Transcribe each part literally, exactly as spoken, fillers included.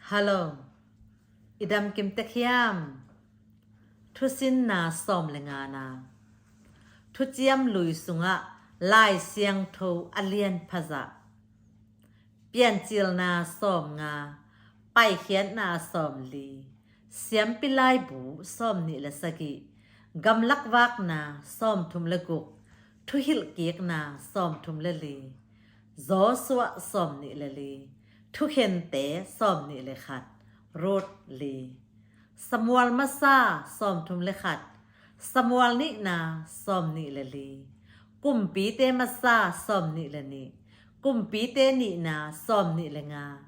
Hallo, i dam kim tek hiam? Thusinna sawm le ngana. Thuciam Lui sungah Lai Siangtho a lian phazah. Piancilna sawm nga, Paikhiatna sawm li, Siampi Laibu sawm nih le sagih, Gamlak Vakna sawm thum le guk, Thuhilhkikna sawm thum le li, Joshua sawm nih le li, Thukhente sawm nih le khat, Ruth li, Samuel masa sawm thum le khat, Samuel nihna sawm nih le li, Kumpite masa sawm nih le nih, Kumpite nihna sawm nih le nga,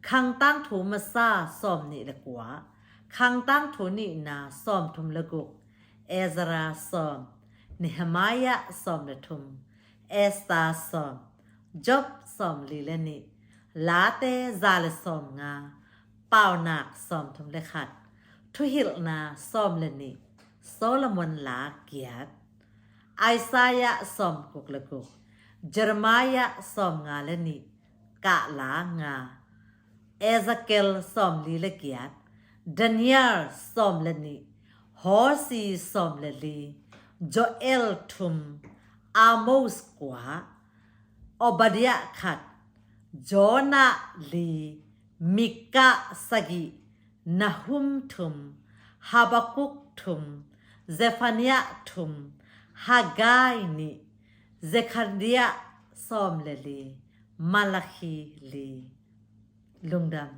Khangtangthu masa sawm nih le kua, Khangtangthu nihna sawm thum le guk, Ezra sawm, Nehemiah sawm le thum, Esther sawm, Job sawm li le nih, Late za le sawm nga, Paunak sawm thum le khat, Thuhilhna sawm le nih, Solomon la giat, Isaiah sawm guk le guk, Jeremiah sawm nga le nih, Kahla nga, Ezekiel sawm li le giat, Daniel sawm le nih, Hosea sawm le li, Joel thum, Amos kua, Obadiah khat, Jonah li, Mika sagih, Nahum thum, Habakkuk thum, Zephaniah thum, Haggai nih, Zekhariah sawm le li, Malakhi li. Lungdam.